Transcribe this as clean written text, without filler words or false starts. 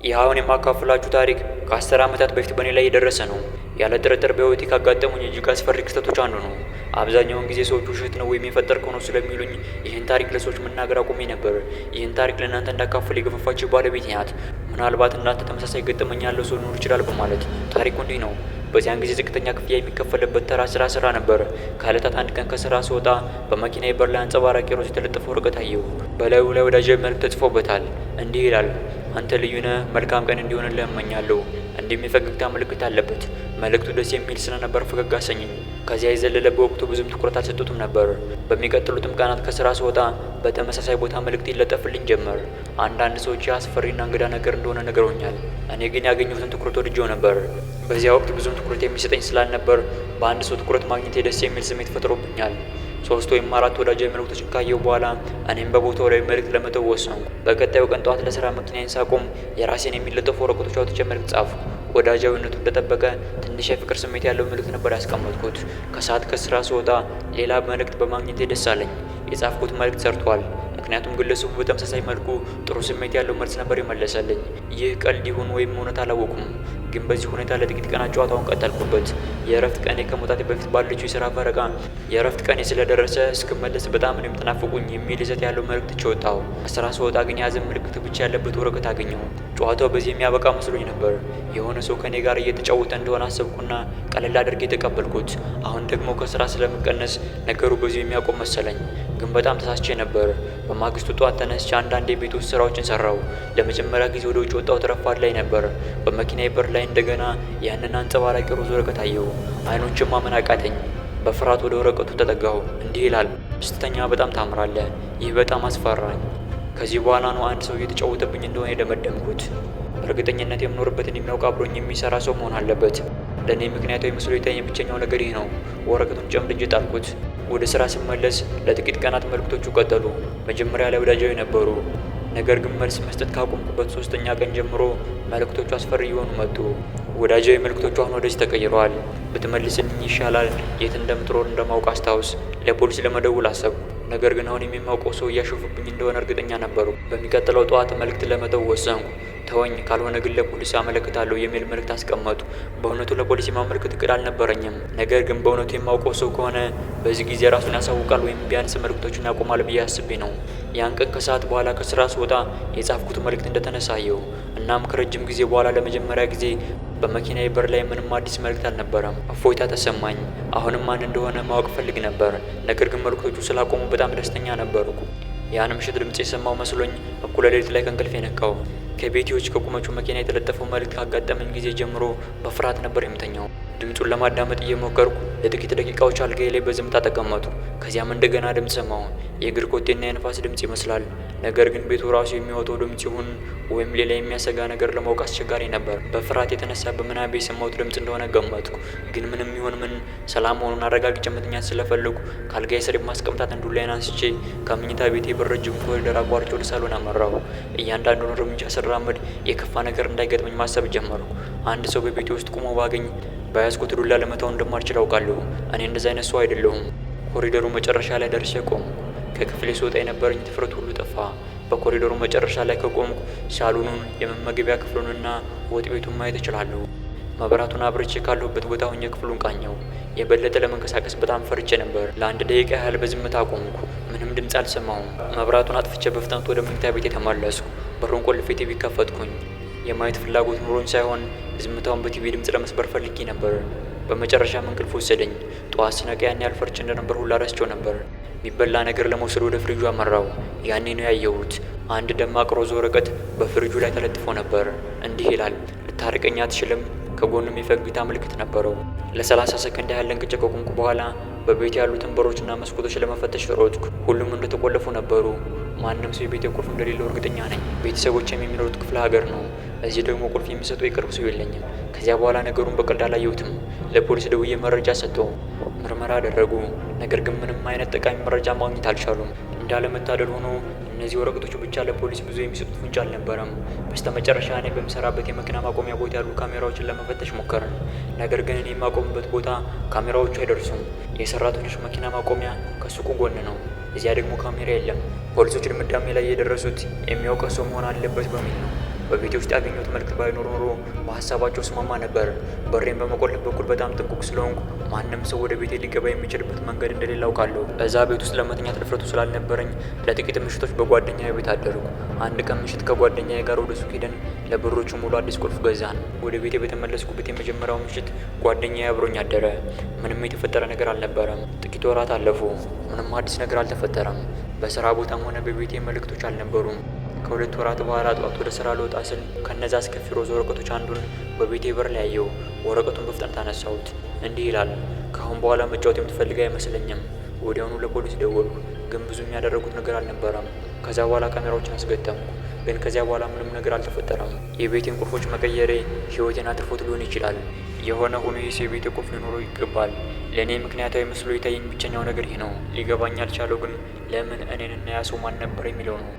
ይህ አሁን የማካፍላችሁ ታሪክ ከ10 ዓመታት በፊት በእኔ ላይ የደረሰ ነው። ያለ ጥርጥር በሕይወቴ ካጋጠሙኝ እጅግ አስፈሪ ክስተቶች አንዱ ነው። አብዛኛውን ጊዜ ሰዎች ውሸት ነው ወይም የፈጠርከው ነው ስለሚሉኝ ይህን ታሪክ ለሰዎች መናገር አቁሜ ነበር። ይህን ታሪክ ለእናንተ እንዳካፍል የገፋፋችኝ ባለቤቴ ናት። ምናልባት እንዳንተ ተመሳሳይ ገጠመኝ ያለው ሰው ሊኖር ይችላል በማለት። ታሪኩ እንዲህ ነው። በዚያን ጊዜ ዝቅተኛ ክፍያ የሚከፈልበት ተራ ስራ እሰራ ነበር። ከዕለታት አንድ ቀን ከስራ ስወጣ በመኪናዬ በር ላይ አንጸባራቂ ሮዝ የተለጠፈ ወረቀት አየሁ። በላዩ ላይ ወዳጃዊ መልእክት ተጽፎበታል። እንዲህ ይላል፦ "አንተ ልዩ ነህ። መልካም ቀን እንዲሆንልህ እመኛለሁ።" እንዲሁም የፈገግታ ምልክት አለበት። መልእክቱ ደስ የሚል ስለነበር ፈገግ አሰኘኝ። ከዚያ የዘለለ በወቅቱ ብዙም ትኩረት አልሰጠሁትም ነበር። በሚቀጥሉትም ቀናት ከስራ ስወጣ በተመሳሳይ ቦታ መልእክት ይለጠፍልኝ ጀመር። አንዳንድ ሰዎች ይህ አስፈሪና እንግዳ ነገር እንደሆነ ነግረውኛል። እኔ ግን ያገኘሁትን ትኩረት ወድጄው ነበር። በዚያ ወቅት ብዙም ትኩረት የሚሰጠኝ ስላልነበር በአንድ ሰው ትኩረት ማግኘቴ ደስ የሚል ስሜት ፈጥሮብኛል። ሶስት ወይም አራት ወዳጃዊ መልእክቶችን ካየሁ በኋላ እኔም በቦታው ላይ መልእክት ለመተው ወሰንኩ። በቀጣዩ ቀን ጠዋት ለስራ መኪናዬን ሳቆም የራሴን የሚለጠፉ ወረቀቶች አውጥቼ መልእክት ጻፍኩ። ወዳጃዊነቱ እንደጠበቀ ትንሽ የፍቅር ስሜት ያለው መልእክት ነበር ያስቀመጥኩት። ከሰዓት ከስራ ስወጣ ሌላ መልእክት በማግኘቴ ደስ አለኝ። የጻፍኩት መልእክት ሰርቷል። ምክንያቱም ግለሰቡ በተመሳሳይ መልኩ ጥሩ ስሜት ያለው መልስ ነበር የመለሰልኝ። ይህ ቀልድ ይሁን ወይም እውነት አላወኩም፣ ግን በዚህ ሁኔታ ለጥቂት ቀናት ጨዋታውን ቀጠልኩበት። የእረፍት ቀኔ ከመውጣቴ በፊት ባለችው የስራ ፈረቃ የእረፍት ቀኔ ስለደረሰ እስክመለስ በጣም ነው የምትናፍቁኝ የሚል ይዘት ያለው መልእክት ትቼ ወጣሁ። ከስራ ስወጣ ግን የሀዘን ምልክት ብቻ ያለበት ወረቀት አገኘሁ። ጨዋታው በዚህ የሚያበቃ መስሎኝ ነበር። የሆነ ሰው ከእኔ ጋር እየተጫወተ እንደሆነ አሰብኩና ቀለል አድርጌ ተቀበልኩት። አሁን ደግሞ ከስራ ስለምቀነስ ነገሩ በዚሁ የሚያቆም መሰለኝ። ግን በጣም ተሳስቼ ነበር። በማግስቱ ጠዋት ተነስቼ አንዳንድ የቤት ውስጥ ስራዎችን ሰራሁ። ለመጀመሪያ ጊዜ ወደ ውጭ የወጣሁት ረፋድ ላይ ነበር። በመኪናዬ በር ላይ እንደገና ያንን አንጸባራቂ ሮዝ ወረቀት አየሁ። አይኖቼን ማመን አቃተኝ። በፍርሃት ወደ ወረቀቱ ተጠጋሁ። እንዲህ ይላል፦ "ስትተኛ በጣም ታምራለህ።" ይህ በጣም አስፈራኝ። ከዚህ በኋላ ነው አንድ ሰው እየተጫወተብኝ እንደሆነ የደመደምኩት። በእርግጠኝነት የምኖርበትን የሚያውቅ አብሮኝ የሚሰራ ሰው መሆን አለበት። ለእኔ ምክንያታዊ መስሎ የታየኝ ብቸኛው ነገር ይህ ነው። ወረቀቱን ጨምድጄ ጣልኩት። ወደ ስራ ስመለስ ለጥቂት ቀናት መልእክቶቹ ቀጠሉ። መጀመሪያ ላይ ወዳጃዊ ነበሩ። ነገር ግን መልስ መስጠት ካቆምኩበት ሶስተኛ ቀን ጀምሮ መልእክቶቹ አስፈሪ እየሆኑ መጡ። ወዳጃዊ መልእክቶቹ አሁን ወደዚህ ተቀይረዋል። "ብትመልስልኝ ይሻላል። የት እንደምትኖር እንደማውቅ አስታውስ።" ለፖሊስ ለመደወል አሰብኩ። ነገር ግን አሁን የማውቀው ሰው እያሾፈብኝ እንደሆነ እርግጠኛ ነበርኩ። በሚቀጥለው ጠዋት መልእክት ለመተው ወሰንኩ። "ተወኝ፣ ካልሆነ ግን ለፖሊስ አመለክታለሁ" የሚል መልእክት አስቀመጥኩ። በእውነቱ ለፖሊስ የማመልከት እቅድ አልነበረኝም። ነገር ግን በእውነቱ የማውቀው ሰው ከሆነ በዚህ ጊዜ ራሱን ያሳውቃል ወይም ቢያንስ መልእክቶቹን ያቆማል ብዬ አስቤ ነው። ያን ቀን ከሰዓት በኋላ ከስራ ስወጣ የጻፍኩት መልእክት እንደተነሳ አየሁ። እናም ከረጅም ጊዜ በኋላ ለመጀመሪያ ጊዜ በመኪናዬ በር ላይ ምንም አዲስ መልእክት አልነበረም። እፎይታ ተሰማኝ። አሁንም ማን እንደሆነ ማወቅ እፈልግ ነበር። ነገር ግን መልእክቶቹ ስላቆሙ በጣም ደስተኛ ነበርኩ። ያን ምሽት ድምፅ የሰማሁ መስሎኝ እኩለ ሌሊት ላይ ከእንቅልፌ ነቃሁ። ከቤቴ ውጭ ከቆመችው መኪና የተለጠፈው መልእክት ካጋጠመኝ ጊዜ ጀምሮ በፍርሃት ነበር የምተኛው። ድምፁን ለማዳመጥ እየሞከርኩ ለጥቂት ደቂቃዎች አልጋዬ ላይ በዝምታ ተቀመጥኩ። ከዚያም እንደገና ድምፅ ሰማሁ። የእግር ኮቴና የንፋስ ድምፅ ይመስላል። ነገር ግን ቤቱ ራሱ የሚያወጣው ድምፅ ይሁን ወይም ሌላ የሚያሰጋ ነገር ለማወቅ አስቸጋሪ ነበር። በፍርሃት የተነሳ በምናቤ የሰማሁት ድምፅ እንደሆነ ገመትኩ። ግን ምንም ይሁን ምን ሰላም መሆኑን አረጋግጬ መተኛት ስለፈለግኩ ከአልጋዬ ስር የማስቀምጣትን ዱላዬን አንስቼ ከመኝታ ቤቴ በር ረጅም ኮሪደር አቋርጬ ወደ ሳሎን አመራሁ። እያንዳንዱን እርምጃ ስራመድ የከፋ ነገር እንዳይገጥመኝ ማሰብ ጀመርኩ። አንድ ሰው በቤቴ ውስጥ ቆሞ ባገኝ በያዝኩት ዱላ ልመታው እንደማልችል አውቃለሁ። እኔ እንደዛ አይነት ሰው አይደለሁም። ኮሪደሩ መጨረሻ ላይ ደርሼ ቆምኩ። ከክፍሌ ስወጣ የነበረኝ ድፍረት ሁሉ ጠፋ። በኮሪደሩ መጨረሻ ላይ ከቆምኩ ሳሎኑን፣ የመመገቢያ ክፍሉንና ወጥ ቤቱን ማየት እችላለሁ። መብራቱን አብርቼ ካለሁበት ቦታ ሆኜ ክፍሉን ቃኘሁ። የበለጠ ለመንቀሳቀስ በጣም ፈርቼ ነበር። ለአንድ ደቂቃ ያህል በዝምታ ቆምኩ። ምንም ድምፅ አልሰማሁም። መብራቱን አጥፍቼ በፍጥነት ወደ መኝታ ቤቴ ተመለስኩ። በሩን ቆልፌ ቲቪ ከፈትኩኝ። የማየት ፍላጎት ኖሮኝ ሳይሆን ዝምታውን በቲቪ ድምፅ ለመስበር ፈልጌ ነበር። በመጨረሻም እንቅልፍ ወሰደኝ። ጠዋት ስነቃ ያን ያህል ፈርቼ እንደነበር ሁላ ረስቼው ነበር። የሚበላ ነገር ለመውሰድ ወደ ፍሪጁ አመራሁ። ያኔ ነው ያየሁት። አንድ ደማቅ ሮዝ ወረቀት በፍሪጁ ላይ ተለጥፎ ነበር። እንዲህ ይላል፦ "ልታርቀኝ አትችልም።" ከጎኑም የፈገግታ ምልክት ነበረው። ለ30 ሰከንድ ያህል ደንግጬ ከቆምኩ በኋላ በቤቱ ያሉትን በሮችና መስኮቶች ለመፈተሽ ሮጥኩ። ሁሉም እንደተቆለፉ ነበሩ። ማንም ሰው የቤቴ ቁልፍ እንደሌለው እርግጠኛ ነኝ። ቤተሰቦቼም የሚኖሩት ክፍለ ሀገር ነው። እዚህ ደግሞ ቁልፍ የሚሰጠው የቅርብ ሰው የለኝም። ከዚያ በኋላ ነገሩን በቀልድ አላየሁትም። ለፖሊስ ደውዬ መረጃ ሰጠሁ። ምርመራ አደረጉ። ነገር ግን ምንም አይነት ጠቃሚ መረጃ ማግኘት አልቻሉም። እንዳለመታደል ሆኖ እነዚህ ወረቀቶች ብቻ ለፖሊስ ብዙ የሚሰጡት ፍንጭ አልነበረም። በስተመጨረሻ እኔ በምሰራበት የመኪና ማቆሚያ ቦታ ያሉ ካሜራዎችን ለመፈተሽ ሞከርን። ነገር ግን እኔ የማቆምበት ቦታ ካሜራዎቹ አይደርሱም። የሰራተኞች መኪና ማቆሚያ ከሱቁ ጎን ነው። እዚያ ደግሞ ካሜራ የለም። ፖሊሶች ድምዳሜ ላይ የደረሱት የሚያውቀው ሰው መሆን አለበት በሚል ነው። በቤቴ ውስጥ ያገኘሁት መልእክት ባይኖር ኖሮ በሀሳባቸው እስማማ ነበር። በሬን በመቆለፍ በኩል በጣም ጥንቁቅ ስለሆንኩ ማንም ሰው ወደ ቤቴ ሊገባ የሚችልበት መንገድ እንደሌለ አውቃለሁ። እዛ ቤት ውስጥ ለመተኛት ድፍረቱ ስላልነበረኝ ለጥቂት ምሽቶች በጓደኛዬ ቤት አደርኩ። አንድ ቀን ምሽት ከጓደኛዬ ጋር ወደ ሱቅ ሄደን ለበሮቹ ሙሉ አዲስ ቁልፍ ገዛን። ወደ ቤቴ በተመለስኩበት የመጀመሪያው ምሽት ጓደኛዬ አብሮኝ አደረ። ምንም የተፈጠረ ነገር አልነበረም። ጥቂት ወራት አለፉ። ምንም አዲስ ነገር አልተፈጠረም። በስራ ቦታም ሆነ በቤቴ መልእክቶች አልነበሩም። ከ2 ወራት በኋላ ጠዋት ወደ ስራ ልወጣ ስል ከነዛ አስከፊ ሮዝ ወረቀቶች አንዱን በቤቴ በር ላይ አየሁ። ወረቀቱን በፍጥነት አነሳሁት። እንዲህ ይላል፦ ከአሁን በኋላ መጫወት የምትፈልግ አይመስለኝም። ወዲያውኑ ለፖሊስ ደወልኩ፣ ግን ብዙም ያደረጉት ነገር አልነበረም። ከዛ በኋላ ካሜራዎችን አስገጠምኩ፣ ግን ከዚያ በኋላ ምንም ነገር አልተፈጠረም። የቤቴን ቁልፎች መቀየሬ ሕይወቴን አትርፎት ሊሆን ይችላል። የሆነ ሆኖ ይህ ሰው የቤቴ ቁልፍ ሊኖረው ይገባል። ለእኔ ምክንያታዊ መስሎ የታየኝ ብቸኛው ነገር ይህ ነው። ሊገባኝ ያልቻለው ግን ለምን እኔን እና ያ ሰው ማን ነበር የሚለው ነው።